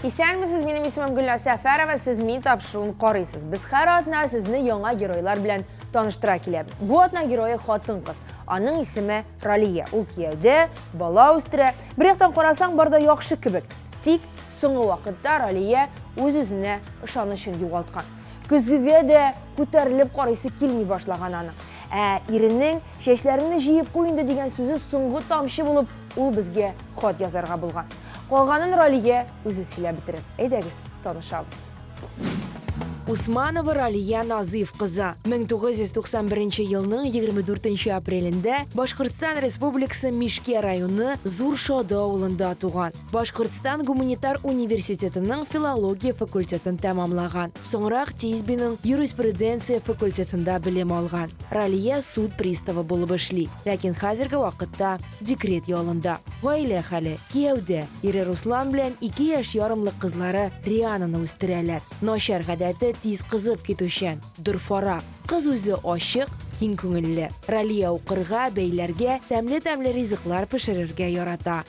Исәнмесез, минем исемем Гөлназ Сәфәрова, сез мин тапшыруын карыйсыз. Без һәр атна сезне яңа геройлар белән таныштыра киләбез. Бу атна герое хатын-кыз. Аның исеме Ралия. Ул кияүдә, бала үстерә. Бер яктан карасаң, бар да яхшы кебек. Тик соңгы вакытта Ралия үз-үзенә ышанычын югалткан. Көзгегә дә күтәрелеп карыйсы килми башлаган аның. Ә иренең чәчләреңне җыеп куй инде дигән сүзе соңгы тамчы булып, ул безгә хат язарга булган. Калганын Ралия үзе сөйләп бетерер. Әйдәгез, танышабыз. Усманова Ралия Назыйф кызы, 1991 елның 24 апрелендә Башкортстан Республикасы Мишкә районы Зур Шоды авылында туган. Башкортстан гуманитар университетының филология факультетын тәмамлаган. Соңрак ТИСБИның юриспруденция факультетында белем алган. Ралия суд приставы булып эшли, ләкин хәзерге вакытта декрет ялында. Гаилә хәле, кияүдә, ире Руслан белән ике яшь ярымлык кызлары Риананы үстерәләр. Начар гадәте тиз кызып китүчән, дорфарак. Кыз үзе ачык, киң күңелле. Ралия укырга, бәйләргә, тәмле-тәмле ризыклар пешерергә ярата.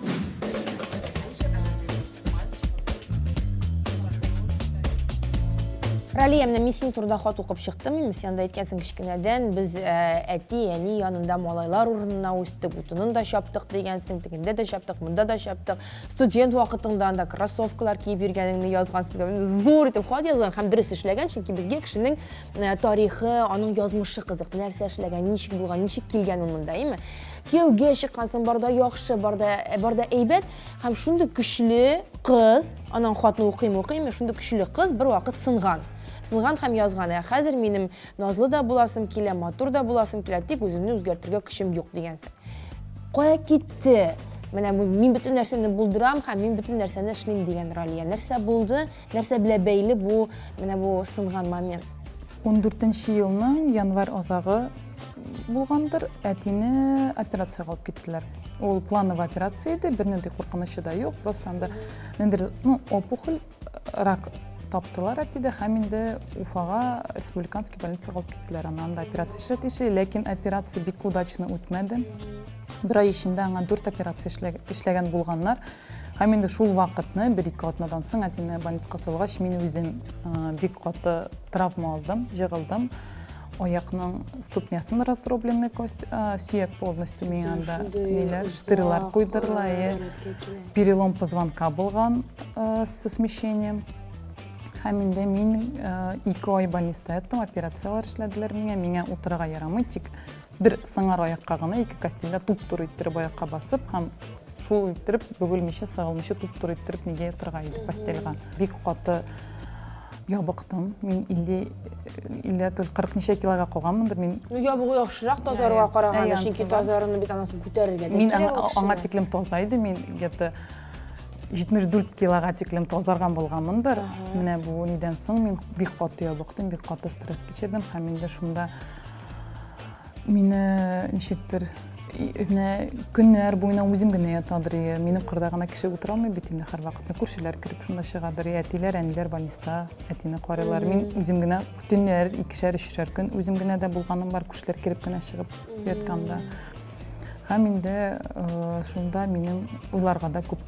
Ралия, менә мин синең турында хат укып чыктым, инде син анда әйткәнсең кечкенәдән без э, әти, әни янында малайлар урынына үстек, утынын да чаптык дигәнсең, тегендә дә чаптык, монда да чаптык. Студент вакытыңда анда кроссовкалар киеп йөргәнеңне язгансың. Зур итеп хат язган һәм дөрес эшләгән, чөнки безгә кешенең э, тарихы, аның язмышы кызык, нәрсә эшләгән, ничек булган, ничек килгән ул монда, әйеме? Кияүгә чыккансың, бар да яхшы, бар да, бар да әйбәт. Һәм шундый көчле кыз, аннан хатны укыйм, укыйм, шундый көчле кыз бер вакыт сынган. Сынган һәм язган, ә хәзер минем назлы да буласым килә, матур да буласым килә, тик үземне үзгәртергә көчем юк дигәнсең. Кая китте? Менә бу мин бөтен нәрсәне булдырам һәм мин бөтен нәрсәне эшлим дигән Ралия. Нәрсә булды? Нәрсә белән бәйле бу менә бу сынган момент? 14 елның январь азагы булгандыр, әтине операциягә алып киттеләр. Ул плановый операция иде, бернинди куркынычы да юк, просто анда ниндидер, ну, опухоль, рак таптылар әтидә һәм инде Уфага республиканский больницага алып киттеләр. Аны анда операция эшләтеше, ләкин операция бик удачно үтмәде. Бер ай эчендә аңа дүрт операция эшләгән булганнар. Һәм инде шул вакытны, бер-ике атнадан соң әтине больницага салгач, мин үзем бик каты травма алдым, жыгылдым. Аякның ступнясын раздробленный кость, сөяк полностью миңа анда ниләр, штырлар куйдырыла, перелом позвонка булган со смещением. Һәм инде мин ике ай больниста яттым, операцияләр эшләделәр миңа, миңа утырырга ярамый, тик бер сыңар аякка гына ике костыльдә туп-туры иттереп аякка басып һәм шул иттереп бөгелмичә, сыгылмыйча туп-туры иттереп нигә ятырга иде постельга. Бик каты ябыктым. Мин 50 50 түгел, 40 ничә килога калганмындыр. Мин Ну, ябыгу яхшырак тазаруга караганда, чөнки тазаруны бит анасын күтәрергә дә Мин аңа тиклем таза идем, мин где-то 74 килога тиклем тазарган булганмындыр. Менә бу нидән соң мин бик каты ябыктым, бик каты стресс кичердем һәм инде шунда мине ничектер менә көннәр буена үзем генә ятадыр и минем кырда гына кеше утыра алмый бит инде һәрвакытны күршеләр кереп шунда чыгадыр и әтиләр әниләр больниста әтине карыйлар мин үзем генә төннәр икешәр өчешәр көн үзем генә дә булганым бар күршеләр кереп кенә чыгып ятканда һәм инде шунда минем уйларга да күп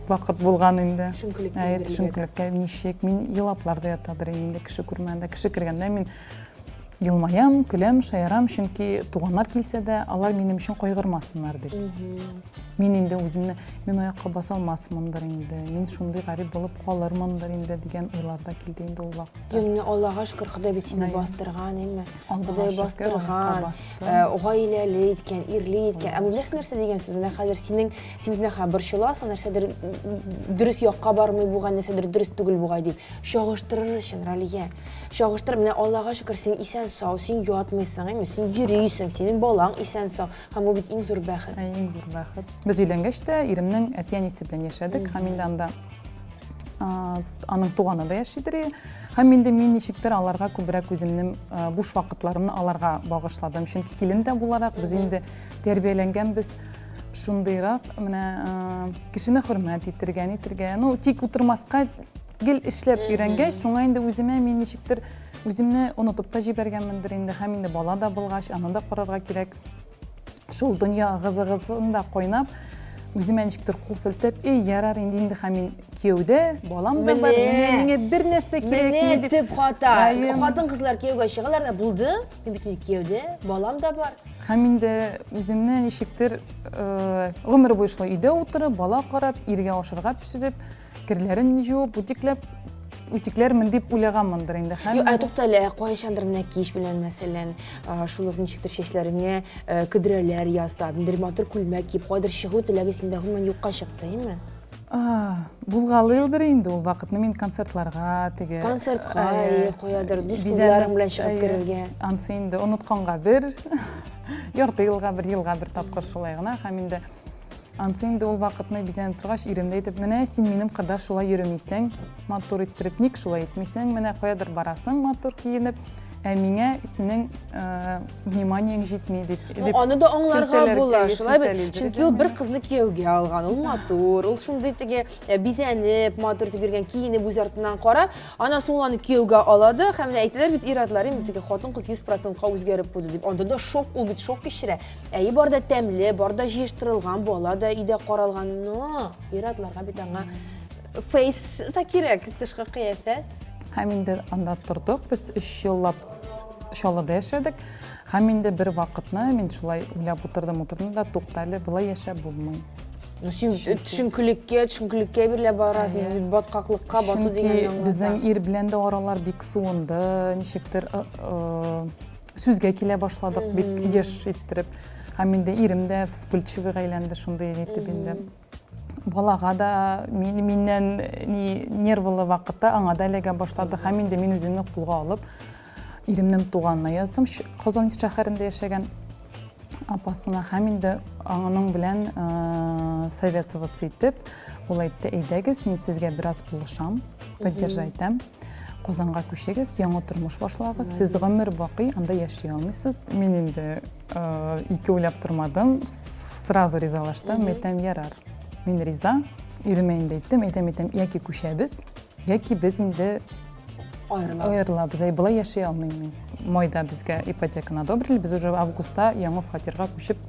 вакыт булган инде төшенкелеккә ничек мин елаплар да ятадыр инде кеше күрмәгәндә кеше кергәндә мин Елмаям, көләм, шаярам, чөнки туганнар килсә дә, алар минем өчен кайгырмасыннар дип. Мин инде үземне, мин аякка баса алмасмындыр инде, мин шундый гарип булып калырмындыр инде дигән уйлар да килде инде ул вакытта. Юк, Аллага шөкер, Ходай бит сине бастырган, әйме? Ходай бастырган, гаиләле иткән, ирле иткән. Ә бу беләсең нәрсә дигән сүз? Менә хәзер синең, син бит менә борчыласың, нәрсәдер дөрес якка бармый бугай, нәрсәдер дөрес түгел бугай дип. Чагыштырыр өчен, Ралия. Чагыштыр, менә Аллага шөкер, син исән-сау, син ятмыйсың, әйме, син йөрисең, синең балаң исән-сау. Һәм бу бит иң зур бәхет. Әй, иң зур бәхет. Без өйләнгәч тә иремнең әти-әнисе белән яшәдек һәм инде анда аның туганы да яшидер. Һәм инде мин ничектер аларга күбрәк үземнең буш вакытларымны аларга багышладым. Чөнки килен дә буларак без инде тәрбияләнгәнбез шундыйрак менә кешене хөрмәт итергә, нитергә, ну, тик утырмаска гел эшләп өйрәнгәч, шуңа инде үземә мин ничектер үземне онытып та җибәргәнмендер инде. Һәм инде бала да булгач, аны да карарга кирәк. Шул дөнья ыгы-зыгысында кайнап, Үземә ничектер кул селтәп, эй, ярар инде, инде һәм мин кияүдә, балам да бар, менә миңа бер нәрсә кирәкми дип. Менә төп хата. Хатын-кызлар кияүгә чыгалар да, булды, мин бит инде кияүдә, балам да бар. Һәм инде үземне ничектер гомер буе шулай өйдә утырып, бала карап, иргә ашарга пешереп, Керләрен җуып, үтикләп, үтикләрмен дип уйлаганмындыр инде. Һәм... Ә тукта әле, кайчандыр менә кич белән, мәсәлән, шул ук ничектер чәчләреңә көдрәләр ясап, ниндидер матур күлмәк киеп, кайдыр чыгу теләге синдә гомумән юкка чыкты, әйеме? Булгалыйдыр инде ул вакытны мин концертларга теге. Концертка, әйе, каядыр дус кызларың белән чыгып керергә. Ансы инде онытканга бер, ярты елга бер, елга бер тапкыр шулай гына һәм инде Ансы инде ул вакытны бизәнеп торгач, ирем дә әйтеп, менә син минем кырда шулай йөремисең, матур иттереп, ник шулай итмисең, менә каядыр барасың матур киенеп, ә миңа синең вниманиең җитми дип. Ну, аны да аңларга була, шулай бит. Чөнки ул бер кызны кияүгә алган, ул матур, ул шундый теге бизәнеп, матур итеп йөргән, киенеп үз артыннан карап, аннан соң ул аны кияүгә ала да, һәм менә әйтәләр бит ир-атлар, инде теге хатын-кыз 100%-ка үзгәреп куйды дип. Анда да шок, ул бит шок кичерә. Әйе, бар да тәмле, бар да җыештырылган, бала да өйдә каралган, но ир-атларга бит аңа фейс та кирәк, тышкы кыяфәт. Һәм инде анда тордык, без өч еллап Чаллыда яшәдек. Һәм инде бер вакытны мин шулай уйлап утырдым, утырдым да, тукта әле, болай яшәп булмый. Ну, син төшенкелеккә, төшенкелеккә бирелә барасың, баткаклыкка бату дигәнне аңлата. Безнең ир белән дә аралар бик суынды, ничектер сүзгә килә башладык бик еш иттереп. Һәм инде ирем дә вспыльчивыйга әйләнде шундый итеп инде. Балага да мин, миннән ни нервылы вакытта аңа да эләгә башлады. Һәм инде мин үземне кулга алып, иремнең туганына яздым, Казан шәһәрендә яшәгән апасына. Һәм инде аның белән советоваться итеп, ул әйтте, әйдәгез, мин сезгә бераз булышам, поддержать итәм. Казанга күчегез, яңа тормыш башлагыз. Сез гомер бакый анда яши алмыйсыз. Мин инде ике уйлап тормадым, сразу ризалаштым. Әйтәм, ярар. Мин риза. Иремә инде әйттем, әйтәм, әйтәм, яки күчәбез, яки без инде аерылабыз. Әй, болай яши алмыйм мин. Майда безгә ипотеканы одобрили, без уже августта яңа фатирга күчеп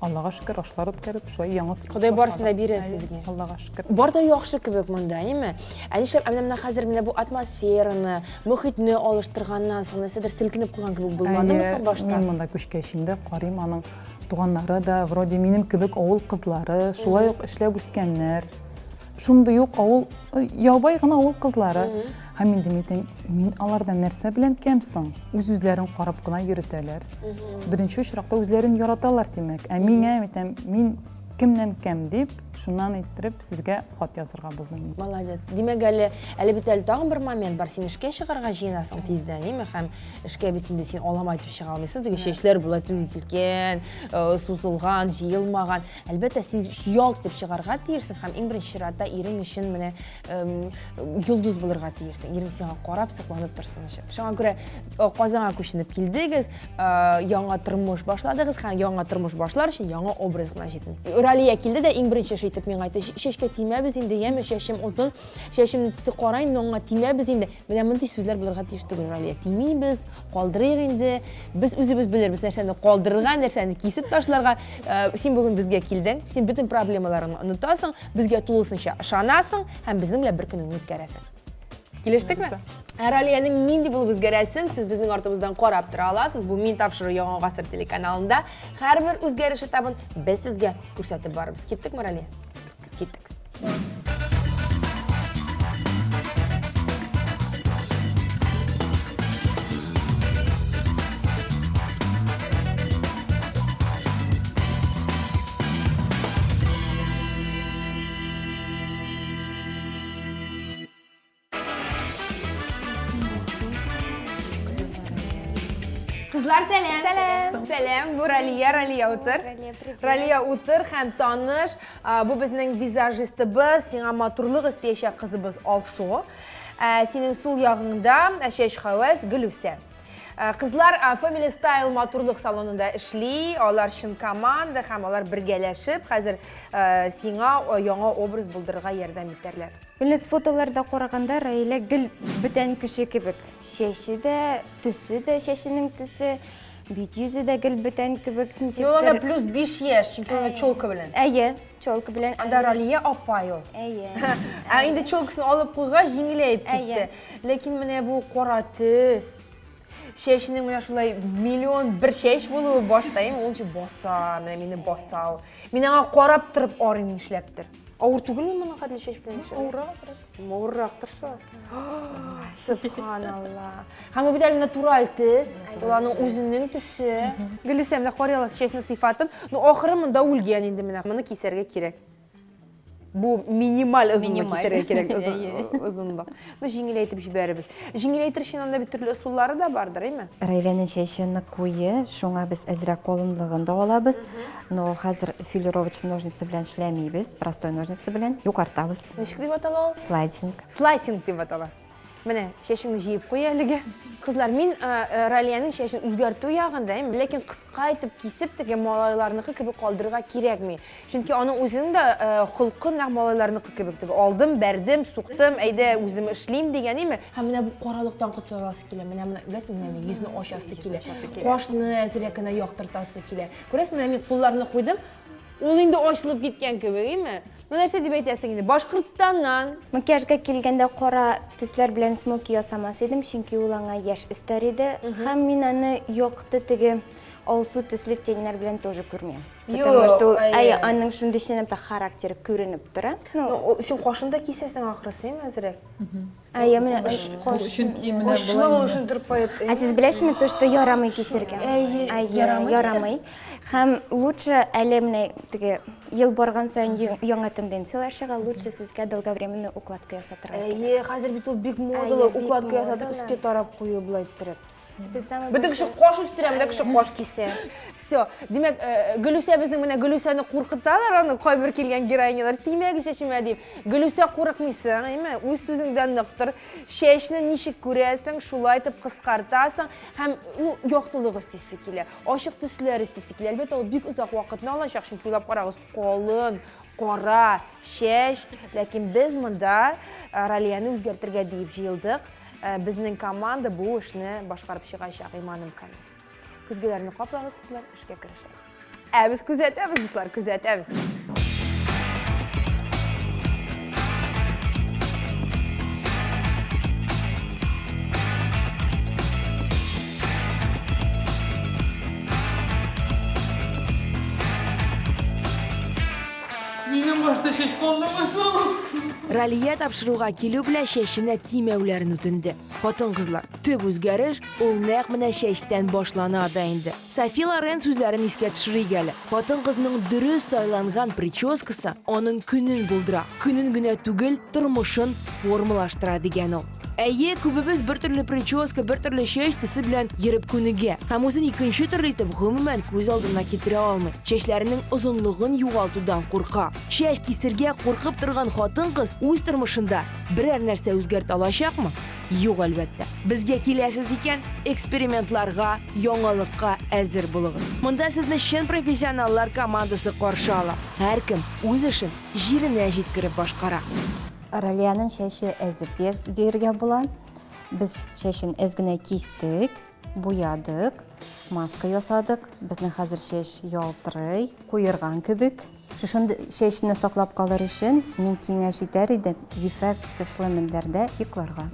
Аллага шөкер, ашлар үткәреп, шулай яңа тормыш Ходай барысын да бирә сезгә. Аллага шөкер. Бар да яхшы кебек монда, әйеме? Ә нишләп ә менә хәзер менә бу атмосфераны, мохитне алыштырганнан соң нәрсәдер селкенеп куйган кебек булмадымы соң башта? Мин монда күчкәч инде карыйм, аның туганнары да вроде минем кебек авыл кызлары, шулай ук эшләп үскәннәр. Шундый ук авыл, ябай гына авыл кызлары. Һәм инде мин әйтәм, мин алардан нәрсә белән кәм соң? Үз-үзләрен карап кына йөретәләр. Беренче очракта үзләрен яраталар, димәк. Ә миңа, әйтәм, мин кемнән кәм дип, шуннан иттереп сезгә хат язырга булдым. Молодец. Димәк, әле, әле бит әле тагын бер момент бар. Син эшкә чыгарга җыенасың тиздән, әйеме? Һәм эшкә бит инде син алам айтып чыга алмыйсың. Теге чәчләр болай ителгән, сузылган, җыелмаган. Әлбәттә, син ялт итеп чыгарга тиешсең һәм иң беренче чиратта ирең өчен менә йолдыз булырга тиешсең. Ирең сиңа карап, сокланып торсын өчен. Шуңа күрә Казанга күченеп килдегез, яңа тормыш башладыгыз һәм яңа тормыш башлар өчен яңа образ гына җитми. Ралия килде дә иң беренче эш итеп миңа әйтте, чәчкә тимәбез инде, яме, чәчем озын, чәчемнең төсе кара инде, аңа тимәбез инде. Менә мондый сүзләр булырга тиеш түгел, Ралия. Тимибез, калдырыйк инде. Без үзебез белербез нәрсәне калдырырга, нәрсәне кисеп ташларга. Син бүген безгә килдең, син бөтен проблемаларыңны онытасың, безгә тулысынча ышанасың һәм безнең белән бер көнеңне үткәрәсең. Килештекме? Ә Ралиянең нинди булып үзгәрәсен сез безнең артыбыздан карап тора аласыз. Бу Мин тапшыру Яңа гасыр телеканалында. Һәрбер үзгәреш этабын без сезгә күрсәтеп барырбыз. Киттекме, Ралия? Киттек. Кызлар, сәлам! Сәлам! Сәлам, бу Ралия, Ралия утыр. Ралия утыр һәм таныш. Бу безнең визажистыбыз, сиңа матурлык өстәячәк кызыбыз Алсу. Синең сул ягыңда чәч хәвәс Гөлүсә. Кызлар Family Style матурлык салонында эшли, алар чын команда һәм алар бергәләшеп хәзер сиңа яңа образ булдырырга ярдәм итәрләр. Гөлназ, фотоларда караганда Раилә гел бүтән кеше кебек. Чәче дә, төсе дә, чәченең төсе. Бит йөзе дә гел бүтән кебек ничектер. Ну, анда плюс 5 яшь, чөнки анда челка белән. Әйе, челка белән. Анда Ралия апай ул. Әйе. Ә инде челкасын алып куйгач, җиңеләеп китте. Ләкин менә бу кара төс, чәченең менә шулай миллион бер чәч булуы башта, ул ничек баса, менә мине баса ул. Мин аңа карап торып арыйм нишләптер. Авыр түгелме моның хәтле чәч белән яшәү? Авыррак бераз. Авыррактыр шул. Сөбханалла. Һәм бу бит әле натураль төс. Ул аның үзенең төсе. Гөлүсә, менә карый аласыз чәчнең сыйфатын. Ну, ахыры монда үлгән инде менә. Моны кисәргә кирәк. Бу минималь озынлык кисәргә кирәк, озынлык. Ну, җиңеләйтеп җибәрербез. Җиңеләйтер өчен анда бит төрле ысуллары да бардыр, әйме? Раиләнең чәче нык куе, шуңа без әзрәк калынлыгын да алабыз. Но хәзер филировочный ножницы белән эшләмибез, простой ножницы белән югартабыз. Ничек дип атала ул? Слайдинг. Слайсинг дип атала. Менә чәчеңне җыеп куй әлегә. Кызлар, мин э, э, Ралиянең чәчен үзгәртү ягында, ләкин кыска итеп кисеп теге малайларныкы кебек калдырырга кирәкми. Чөнки аның үзенең дә э, холкы нәкъ малайларныкы кебек. Теге алдым, бәрдем, суктым, әйдә үзем эшлим дигән име. Һәм менә бу каралыктан котыласы килә. Менә менә беләсеңме, менә йөзне ачасы килә. Кашны әзрәк кенә яктыртасы килә. Күрәсең, менә мин кулларны куйдым, ул инде ачылып киткән кебек, име? Ну нәрсә дип әйтәсең инде? Башкортстаннан. Макияжга килгәндә кара төсләр белән смоки ясамас идем, чөнки ул аңа яшь өстәр иде. Һәм мин аны якты теге алсу төсле теньнәр белән тоже күрмим. Потому что ул, әй, аның шундый чынлап та характеры күренеп тора. Ну, син кашын да кисәсең ахрысы, име әзрәк? Әйе, менә каш. Чөнки менә Очлы булу өчен тырпаеп. Ә сез беләсезме, то, что ярамый кисергә? Әйе, ярамый. Ярамый. Һәм лучше әле менә теге ел барган саен яңа тенденцияләр чыга, лучше сезгә долговременный укладка ясатырга кирәк. Әйе, хәзер бит ул бик модалы укладка ясатып өскә тарап кую болай иттереп. Бөтен кеше каш үстерә, менә кеше каш кисә. Все. Димәк, э, Гөлүсә безнең менә Гөлүсәне куркыталар аны кайбер килгән героинялар. Тимәгез чәчемә дип. Гөлүсә курыкмыйсың, әйме? Үз сүзеңдән нык тор. Чәчне ничек күрәсең, шулай итеп кыскартасың һәм ул яктылык өстисе килә, ачык төсләр өстисе килә. Әлбәттә, ул бик озак вакытны алачак, чөнки уйлап карагыз, калын, кара чәч. Ләкин без монда э, Ралияне үзгәртергә диеп җыелдык. Э, безнең команда бу эшне башкарып чыгачак, иманым камил. Көзгеләрне каплагыз, кызлар, эшкә керешәбез. Ә без күзәтәбез, дуслар, күзәтәбез. Минем башта чәч калдымы соң? Ралия тапшыруга килү белән чәченә тимәүләрен үтенде. Хатын-кызлар, төп үзгәреш ул нәкъ менә чәчтән башлана да инде. Софи Лорен сүзләрен искә төшерик әле. Хатын-кызның дөрес сайланган прическасы аның көнен булдыра. Көнен генә түгел, тормышын формалаштыра дигән ул. Әйе, күбебез бер төрле прическа, бер төрле чәч төсе белән йөреп күнегә һәм үзен икенче төрле итеп гомумән күз алдына китерә алмый. Чәчләренең озынлыгын югалтудан курка. Чәч кисергә куркып торган хатын-кыз үз тормышында берәр нәрсә үзгәртә алачакмы? Юк, әлбәттә. Безгә киләсез икән, экспериментларга, яңалыкка әзер булыгыз. Монда сезне чын профессионаллар командасы каршы ала. Һәркем үз эшен җиренә җиткереп башкара. Ралиянең чәче әзер дияргә була. Без чәчен әз генә кистек, буядык, маска ясадык. Безнең хәзер чәч ялтырый, куерган кебек. Шушындый чәчне саклап калыр өчен мин киңәш итәр идем ефәк тышлы мендәрдә йокларга.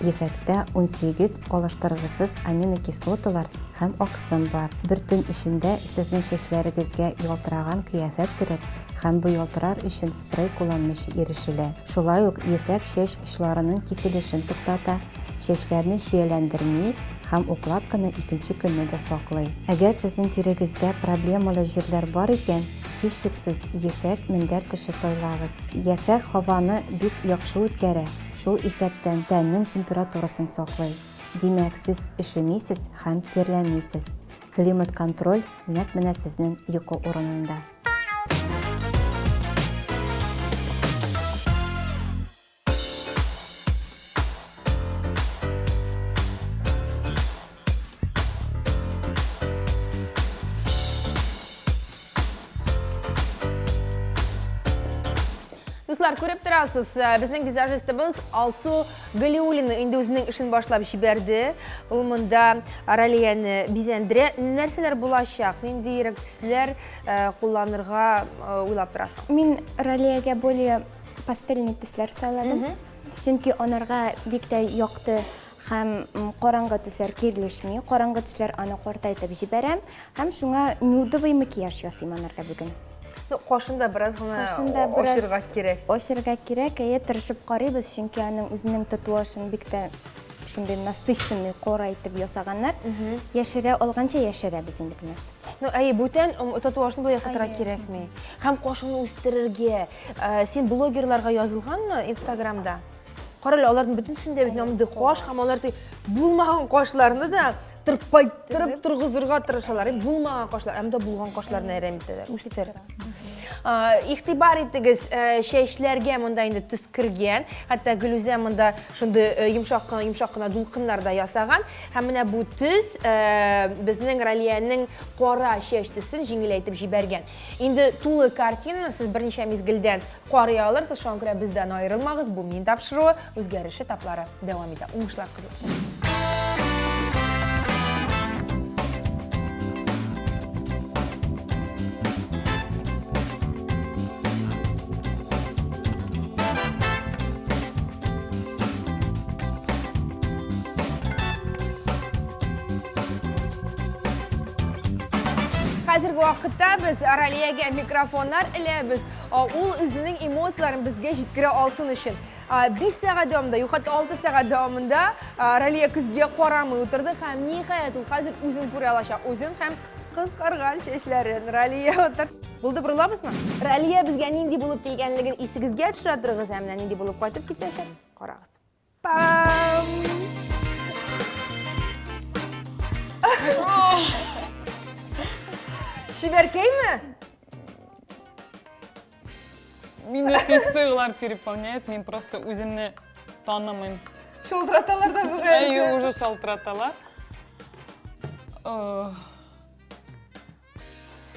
Ефәктә 18 алыштыргысыз аминокислоталар һәм аксым бар. Бер төн эчендә сезнең чәчләрегезгә ялтыраган кыяфәт керер һәм бу ялтырар өчен спрей кулланмыйча ирешелә. Шулай ук ефәк чәч очларының киселешен туктата, чәчләрне чияләндерми һәм укладканы икенче көнне дә саклый. Әгәр сезнең тирегездә проблемалы җирләр бар икән, һичшиксез, ефәк мендәр тышы сайлагыз. Ефәк һаваны бик яхшы үткәрә, шул исәптән тәннең температурасын саклый. Димәк, сез өшемисез һәм тирләмисез. Климат-контроль нәкъ менә сезнең йокы урынында. Дуслар, күреп торасыз, э, безнең визажистыбыз Алсу Галиуллина инде үзенең эшен башлап җибәрде. Ул монда Ралияне бизәндерә. Нәрсәләр булачак? Ниндиерәк төсләр э, кулланырга э, уйлап торасың? Мин Ралиягә более пастельный төсләр сайладым. Чөнки анарга бик тә якты һәм караңгы төсләр килешми. Караңгы төсләр аны картайтып җибәрә. Һәм шуңа нюдовый макияж ясыйм анарга бүген. Ну, кашын да бераз гына ачырга кирәк. Ачырга кирәк, әйе, тырышып карыйбыз, чөнки аның үзенең татуажын бик тә шундый насыщенный кара итеп ясаганнар. Яшерә алганча яшерәбез инде князь. Ну, әйе, бүтән татуажны болай ясатырга кирәкми. Һәм кашыңны үстерергә. Э, син блогерларга язылганмы Инстаграмда? Кара әле, аларның бөтенесендә бит мондый каш һәм алар булмаган кашларны да тырпайттырып торгызырга тырышалар. Булмаган кашлар, әмма булган кашларны әрәм итәләр. Үсетер. Игътибар итегез, э, чәчләргә монда инде төс кергән. Хәтта Гөлүзә монда шундый э, йомшак кына, йомшак кына дулкыннар да ясаган. Һәм менә бу төс э, безнең Ралиянең кара чәч төсен җиңеләйтеп җибәргән. Инде тулы картинаны сез берничә мизгелдән карый алырсыз, шуңа күрә бездән аерылмагыз. Бу мин тапшыруы, үзгәреш этаплары дәвам итә. Уңышлар, кызлар! Хәзерге вакытта без Ралиягә микрофоннар эләбез. Ул үзенең эмоцияләрен безгә җиткерә алсын өчен. 5 сәгать дәвамында, юк, хәтта 6 сәгать дәвамында Ралия көзгегә карамый утырды һәм ниһаять ул хәзер үзен күрә алачак. Үзен һәм кыскарган чәчләрен. Ралия утыр. Булды, борылабызмы? Ралия безгә нинди булып килгәнлеген исегезгә төшерә торыгыз, ә менә нинди булып кайтып китәчәк, карагыз. Пам! Чибәркәйме? Мине хис-тойгылар переполняет, мин просто үземне танымыйм. Шалтыраталар да бугай. Әйе, уже шалтыраталар.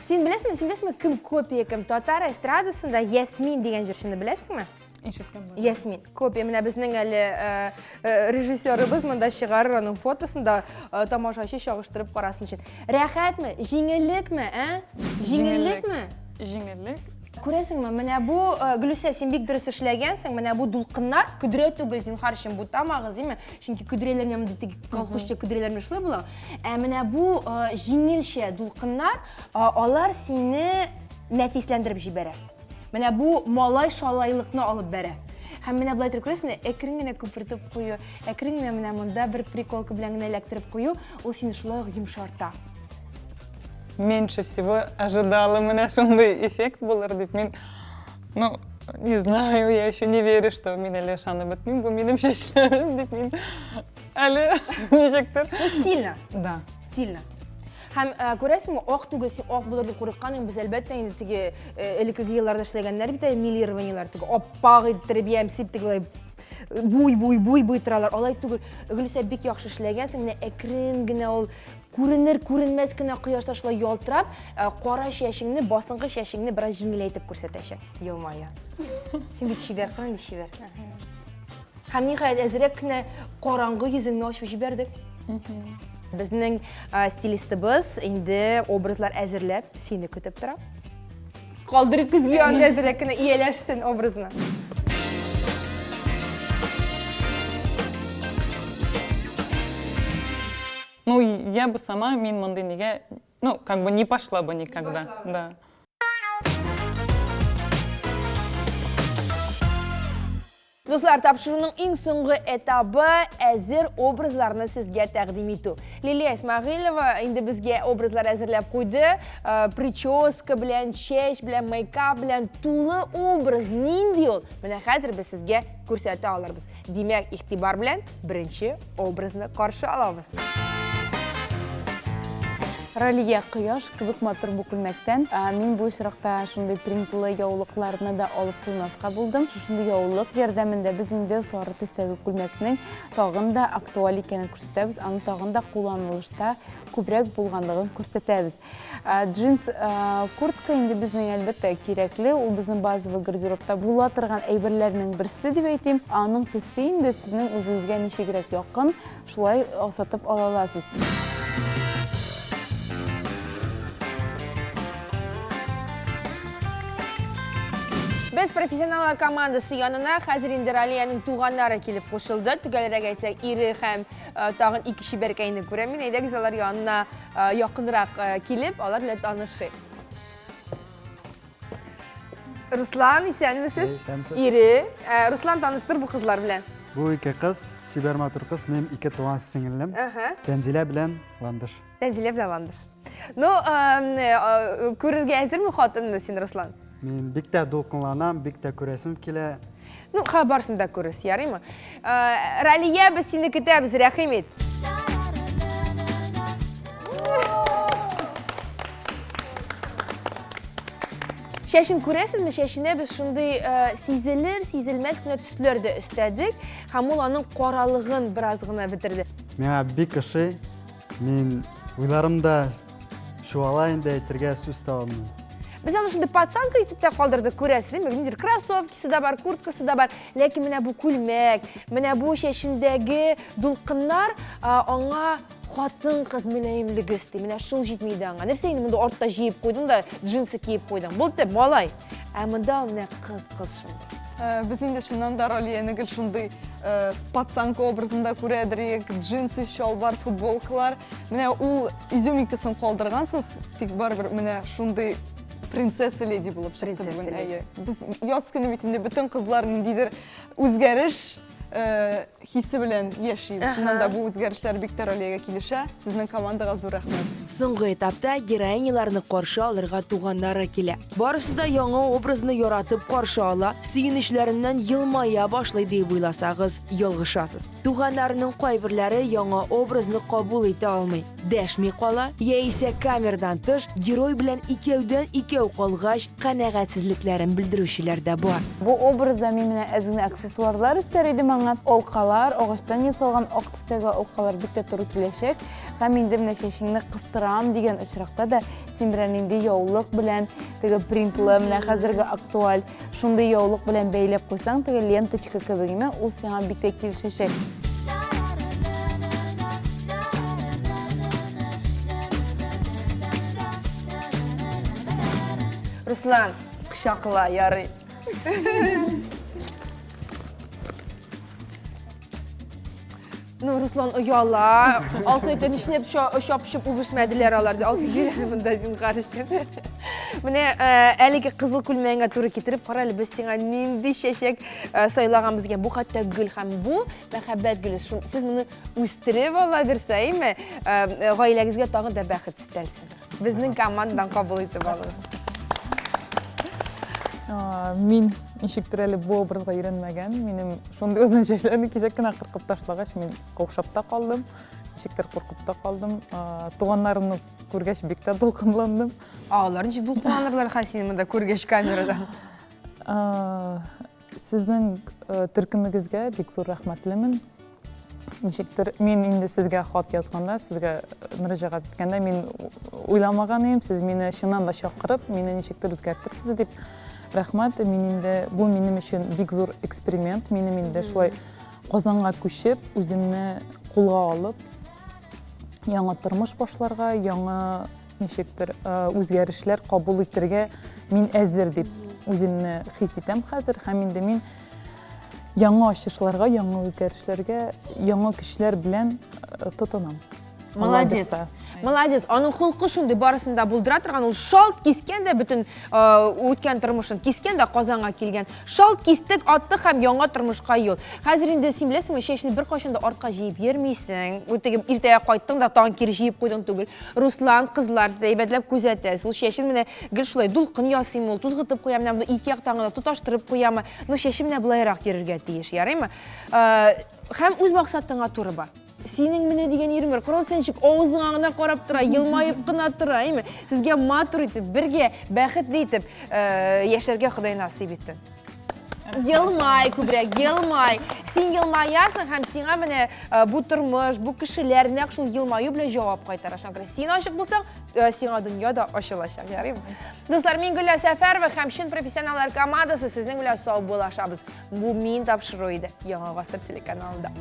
Син беләсеңме, син беләсеңме, кем копия кем? Татар эстрадасында Ясмин дигән җырчыны беләсеңме? Ишеткән бар. Ясмин. Копия. Менә безнең әле э, э, режиссерыбыз монда чыгарыр аның фотосын да э, тамашачы чагыштырып карасын өчен. Рәхәтме? Җиңеллекме, ә? Җиңеллекме? Җиңеллек. Күрәсеңме, менә бу Гөлүсә, син бик дөрес эшләгәнсең. Менә бу дулкыннар көдрә түгел, зинһар өчен бутамагыз, димме? Чөнки көдрәләр менә мондый теге колхозча көдрәләр менә шулай була. Ә менә бу җиңелчә дулкыннар, алар сине нәфисләндереп җибәрә. Менә бу малай шалайлыкны алып бәрә. Һәм менә болай итеп күрәсеңме, әкрен генә күпертеп кую, әкрен генә менә монда бер приколка белән генә эләктереп кую, ул сине шулай ук йомшарта. Меньше всего ожидала менә шундый эффект булыр дип мин, ну, не знаю, я еще не верю, что мин әле ышанып бетмим, бу минем чәчләрем дип мин әле ничектер. Ну, стильно. Да. Стильно. Һәм э, күрәсеңме, ак түгел, син ак булыр дип курыккан идең, без әлбәттә инде теге э, элеккеге елларда эшләгәннәр бит әле милированиеләр, теге аппак иттереп ямсип теге болай буй буй буй буй торалар. Алай түгел. Гөлүсә бик яхшы эшләгәнсең, менә әкрен генә ул күренер күренмәс кенә кояшта шулай ялтырап, э, кара чәчеңне, басынкы чәчеңне бераз җиңеләйтеп күрсәтәчәк. Елмая. Син бит чибәр, кара нинди чибәр. Һәм ниһаять әзрәк кенә караңгы йөзеңне ачып җибәрдек. Безнең э, стилистыбыз инде образлар әзерләп сине көтеп тора. Калдырып көзге янында әзрәк кенә ияләшсен образына. Ну, я бы сама мин мондый нигә, ну, как бы не пошла бы никогда. Да. Дуслар, тапшыруның иң соңгы этабы әзер образларны сезгә тәкъдим итү. Лилия Исмәгыйлева инде безгә образлар әзерләп куйды. Э, прическа белән, чәч белән, мейкап белән тулы образ нинди ул? Менә хәзер без сезгә күрсәтә алырбыз. Димәк, игътибар белән беренче образны каршы алабыз. Ралия, кояш кебек матур бу күлмәктән. Мин бу очракта шундый принтлы яулыкларны да алып куймаска булдым. Шушындый яулык ярдәмендә без инде сары төстәге күлмәкнең тагын да актуаль икәнен күрсәтәбез, аның тагын да кулланылышта күбрәк булганлыгын күрсәтәбез. Джинс куртка инде безнең әлбәттә кирәкле, ул безнең базовый гардеробта була торган әйберләрнең берсе дип әйтим. Аның төсе инде сезнең үзегезгә ничегрәк якын, Шулай сатып ала аласыз. Без профессионаллар командасы янына хәзер инде Ралиянең туганнары килеп кушылды. Төгәлрәк әйтсәк, ире һәм э, тагын ике чибәркәйне күрәм мин. Әйдәгез алар янына э, якынрак э, килеп, алар белән танышыйк. Руслан, исәнмесез? Исәнмесез. Ире. Ә, Руслан, таныштыр бу кызлар белән. Бу ике кыз, чибәр матур кыз, минем ике туган сеңелем. Ага. Тәнзилә белән Ландыш. Тәнзилә белән Ландыш. Ну, э, күрергә әзерме хатынны син, Руслан? Мин бик тә дулкынланам, бик тә күрәсем килә. Ну, ха, барсын да күрерсез, ярыймы? Э, Ралия, без сине көтәбез, рәхим ит. Чәчен күрәсезме? Чәченә без шундый э, сизелер, сизелмәс кенә төсләр дә өстәдек һәм ул аның каралыгын бераз гына бетерде. Миңа бик ошый. Мин уйларым да чуала инде әйтергә сүз таба алмыйм. Без аны шундый пацанка итеп тә калдырдык, күрәсез, ниндидер кроссовкасы да бар, курткасы да бар. Ләкин менә бу күлмәк, менә бу чәчендәге дулкыннар аңа хатын-кыз мөлаемлеге өсти. Менә шул җитми иде аңа. Нәрсә инде монда артта җыеп куйдың да джинсы киеп куйдың. Булды, малай. Ә монда ул менә кыз-кыз шундый. Э, без инде чыннан да Ралияне гел шундый э, пацанка образында күрәдер идек. Джинсы, чалбар, футболкалар. Менә ул изюминкасын калдыргансыз, тик барыбер менә шундый принцесса леди булып чыкты бүген. Әйе. Без яз көне бит инде бөтен кызлар ниндидер үзгәреш э, хисе белән яши. Чыннан да бу үзгәрешләр бик тә Ралиягә килешә. Сезнең командага зур рәхмәт. Соңгы этапта героиняларны каршы алырга туганнары килә. Барысы да яңа образны яратып каршы ала, сөенечләреннән елмая башлый дип уйласагыз, ялгышасыз. Туганнарының кайберләре яңа образны кабул итә алмый, дәшми кала, яисә камерадан тыш герой белән икәүдән-икәү калгач, канәгатьсезлекләрен белдерүчеләр дә бар. Бу образда мин менә әз генә аксессуарлар өстәр идем аңа. Алкалар, агачтан ясалган ак төстәге алкалар бик тә туры киләчәк. Һәм инде менә чәчеңне кыстырам дигән очракта да син берәр нинди яулык белән, теге принтлы, менә хәзерге актуаль шундый яулык белән бәйләп куйсаң, теге ленточка кебек, ул сиңа бик тә килешәчәк. Руслан, кочакла, ярый. Ну, Руслан ояла. Алсу әйтә, нишләп чапышып үбешмәделәр алар? Алсу бир әле монда зинһар өчен. Менә э, әлеге кызыл күлмәгеңә туры китереп, кара әле без сиңа нинди чәчәк э, сайлаганбыз икән. Бу хәтта гөл һәм бу мәхәббәт гөле. Сез моны үстереп ала бирсә, әйме, э, гаиләгезгә тагын да бәхет өстәлсен. Безнең командадан кабул итеп алыгыз. Мин ничектер әле бу образга өйрәнмәгән. Минем шундый озын чәчләрне кисәк кенә кыркып ташлагач, мин каушап та калдым, ничектер куркып та калдым. Туганнарымны күргәч бик тә дулкынландым. Алар ничек дулкынланырлар хәзер сине монда күргәч камерада? Сезнең э, төркемегезгә бик зур рәхмәтлемен. Ничектер мин инде сезгә хат язганда, сезгә мөрәҗәгать иткәндә мин уйламаган идем, сез мине чыннан да чакырып, мине ничектер үзгәртерсез дип. Рәхмәт, мин инде бу минем өчен бик зур эксперимент. Минем инде шулай Казанга күчеп, үземне кулга алып, яңа тормыш башларга, яңа ничектер э, үзгәрешләр кабул итәргә мин әзер дип үземне хис итәм хәзер һәм инде мин яңа ачышларга, яңа үзгәрешләргә, яңа көчләр белән э, тотынам. Молодец. Молодец. Аның холкы шундый, барысын да булдыра торган. Ул шалт кискән дә бөтен э, үткән тормышын кискән дә Казанга килгән. Шалт кистек, аттык һәм яңа тормышка юл. Хәзер инде син беләсеңме, чәчне беркайчан да артка җыеп йөрмисең. Теге иртәгә кайттың да тагын кире җыеп куйдың түгел. Руслан, кызлар, сез әйбәтләп күзәтәсез. Ул чәчен менә гел шулай дулкын ясыймы ул, тузгытып куя, менә бу ике яктан гына тоташтырып куямы. Но чәче менә болайрак йөрергә тиеш, ярыймы? Э, һәм үз максатыңа туры бар. Синең менә дигән ирең бар. Карау син ничек авызыңа гына карап тора, елмаеп кына тора, әйме? Сезгә матур итеп, бергә бәхетле итеп э, яшәргә Ходай насыйп итсен. Елмай күбрәк, елмай. Син елмаясың һәм сиңа менә э, бу тормыш, бу кешеләр нәкъ шул елмаю белән җавап кайтара. Шуңа күрә син ачык булсаң, э, сиңа дөнья да ачылачак, ярыймы? Дуслар, мин Гөлназ Сәфәрова һәм чын профессионаллар командасы сезнең белән саубуллашабыз. Бу мин тапшыру иде Яңа гасыр телеканалында.